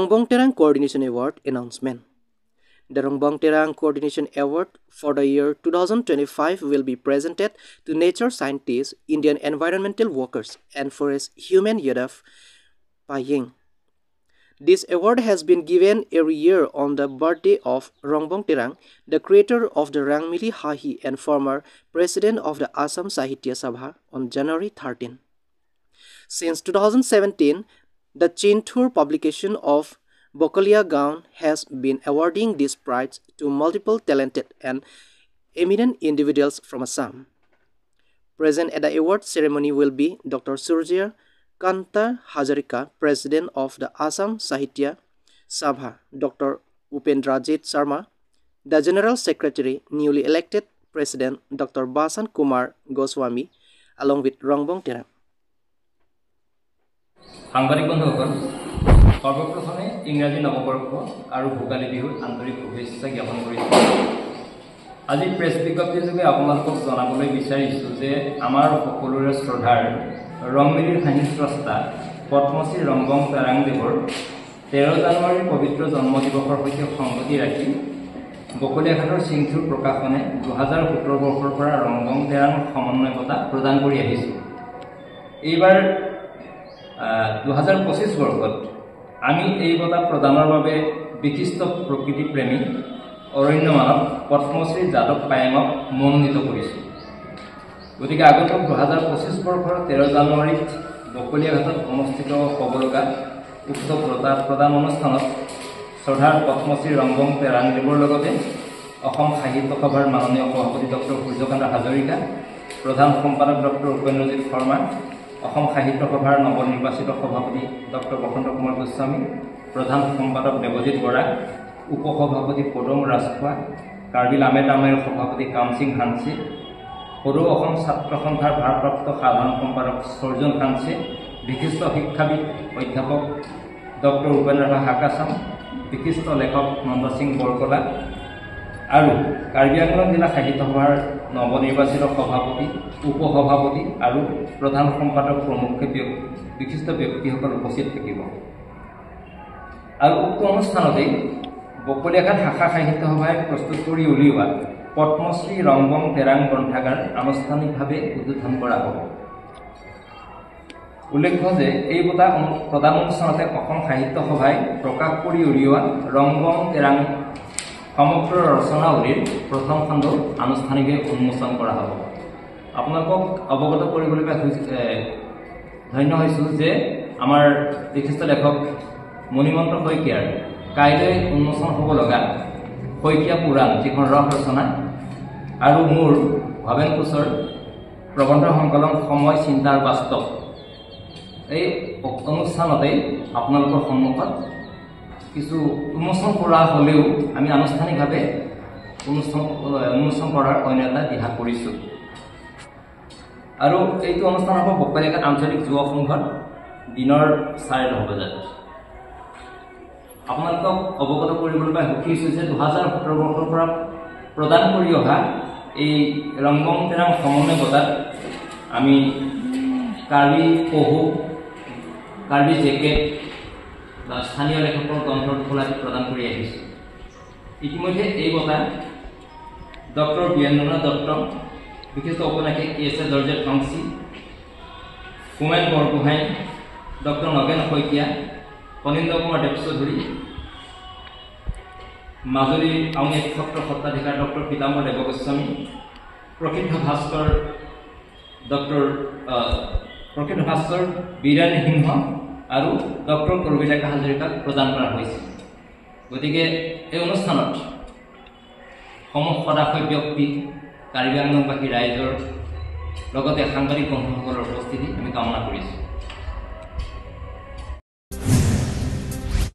Rongbong Terang Coordination Award announcement. The Rongbong Terang Coordination Award for the year 2025 will be presented to nature scientists, Indian environmental workers, and forest human Yadav Payeng. This award has been given every year on the birthday of Rongbong Terang, the creator of the Rangmili Hahi and former president of the Assam Sahitya Sabha on January 13. Since 2017, the Chinthur publication of Bokolia Gaon has been awarding this prize to multiple talented and eminent individuals from Assam. Present at the award ceremony will be Dr. Surya Kanta Hazarika, President of the Assam Sahitya Sabha, Dr. Upendrajit Sharma, the General Secretary, newly elected President Dr. Basan Kumar Goswami, along with Rongbong Terang. সাংবাদিক বন্ধুসকল, সৰ্বপ্ৰথমে ইংৰাজী নৱবৰ্ষ আৰু ভোগালী বিহুৰ আন্তৰিক শুভেচ্ছা জ্ঞাপন কৰিছোঁ। আজি প্ৰেছ বিজ্ঞপ্তিযোগে আপোনালোকক জনাবলৈ বিচাৰিছোঁ যে আমাৰ সকলোৰে শ্ৰদ্ধাৰ ৰংমিলিৰ হাঁহি স্ৰষ্টা পদ্মশ্ৰী ৰংবং তেৰাংদেৱৰ 13 জানুৱাৰীৰ পবিত্ৰ জন্মদিৱসৰ সৈতে সংগতি ৰাখি বকলীয়াঘাটৰ চিংথুৰ প্ৰকাশনে 2017 বৰ্ষৰ পৰা ৰংবং তেৰাং সমন্বয় বঁটা প্ৰদান কৰি আহিছোঁ। এইবাৰ 2025 বৰ্ষত আমি এই বঁটা প্ৰদানৰ বাবে বিশিষ্ট প্ৰকৃতিপ্ৰেমী অৰণ্য মানৱ পদ্মশ্ৰী যাদৱ পায়েঙক মনোনীত কৰিছোঁ। গতিকে আগন্তুক 2025 বৰ্ষৰ 13 জানুৱাৰীত বকলীয়াঘাটত অনুষ্ঠিত হ'ব লগা উক্ত বঁটা প্ৰদান অনুষ্ঠানত শ্ৰদ্ধাৰ পদ্মশ্ৰী ৰংবং তেৰাংদেৱৰ লগতে অসম সাহিত্য সভাৰ মাননীয় সভাপতি ডক্টৰ সূৰ্যকান্ত হাজৰিকা, প্ৰধান সম্পাদক ডক্টৰ উপেন্দ্ৰজিৎ শৰ্মা, অসম সাহিত্য সভাৰ নৱনিৰ্বাচিত সভাপতি ডক্টৰ বসন্ত কুমাৰ গোস্বামী, প্ৰধান সম্পাদক দেৱজিৎ বৰা, উপসভাপতি পদুম ৰাজখোৱা, কাৰ্বি লামে তামেৰ সভাপতি কামসিং হানচি, সদৌ অসম ছাত্ৰ সন্থাৰ ভাৰপ্ৰাপ্ত সাধাৰণ সম্পাদক সৰ্জুন হানচি, বিশিষ্ট শিক্ষাবিদ অধ্যাপক ডক্টৰ উপেন্দ্ৰ ৰাভা হাকাচাম, বিশিষ্ট লেখক নন্দসিং বৰকলা আৰু কাৰ্বি আংলং জিলা সাহিত্য সভাৰ নৱনিৰ্বাচিত সভাপতি, উপসভাপতি আৰু প্ৰধান সম্পাদক প্ৰমুখ্যে বিশিষ্ট ব্যক্তিসকল উপস্থিত থাকিব। আৰু উক্ত অনুষ্ঠানতেই বকলীয়াঘাট শাখা সাহিত্য সভাই প্ৰস্তুত কৰি উলিওৱা পদ্মশ্ৰী ৰংবং তেৰাং গ্ৰন্থাগাৰ আনুষ্ঠানিকভাৱে উদ্বোধন কৰা হ'ব। উল্লেখ্য যে এই বঁটা প্ৰদান অনুষ্ঠানতে অসম সাহিত্য সভাই প্ৰকাশ কৰি উলিওৱা ৰংবং তেৰাং সমগ্ৰ ৰচনাৱলীৰ প্ৰথম খণ্ড আনুষ্ঠানিকভাৱে উন্মোচন কৰা হ'ব। আপোনালোকক অৱগত কৰিবলৈ পাই ধন্য হৈছোঁ যে আমাৰ বিশিষ্ট লেখক মণিমন্ত শইকীয়াৰ কাইলৈ উন্মোচন হ'ব লগা শইকীয়া পুৰাণ যিখন ৰস ৰচনা আৰু মোৰ ভৱেন কোঁচৰ প্ৰবন্ধ সংকলন সময় চিন্তাৰ বাস্তৱ এই অনুষ্ঠানতেই আপোনালোকৰ সন্মুখত কিছু উন্মোচন কৰা হ'লেও আমি আনুষ্ঠানিকভাৱে উন্মোচন কৰাৰ অন্য এটা দিহা কৰিছোঁ। আৰু এইটো অনুষ্ঠান হ'ব বকলীয়াঘাট আঞ্চলিক যুৱ সংঘত দিনৰ 10:30 বজাত। আপোনালোকক অৱগত কৰিবলৈ পাই সুখী হৈছোঁ যে 2017 বৰ্ষৰ পৰা প্ৰদান কৰি অহা এই ৰংবং তেৰাং সমন্বয় বঁটাত আমি কাৰ্বি পহু, কাৰ্বি জেকেট বা স্থানীয় লেখকৰ গ্ৰন্থৰ টোপোলা আদি প্ৰদান কৰি আহিছোঁ। ইতিমধ্যে এই বঁটা ডক্টৰ বীৰেন্দ্ৰনাথ দত্ত, বিশিষ্ট ঔপন্যাসিক য়েছে দৰ্জে ঠংচি, হোমেন বৰগোহাঁই, ডক্টৰ নগেন শইকীয়া, ফণীন্দ্ৰ কুমাৰ দেৱচৌধুৰী, মাজুলীৰ আউনীআটী সত্ৰৰ সত্ৰাধিকাৰ ডক্টৰ পীতাম্বৰ দেৱগোস্বামী, প্ৰসিদ্ধ ভাস্কৰ বীৰেণ সিংহ আৰু ডক্টৰ কৰবীলেখা হাজৰিকাক প্ৰদান কৰা হৈছে। গতিকে এই অনুষ্ঠানত সমূহ সদাশয় ব্যক্তি, কাৰ্বি আংলংবাসী ৰাইজৰ লগতে সাংবাদিক বন্ধুসকলৰ উপস্থিতি আমি কামনা কৰিছোঁ।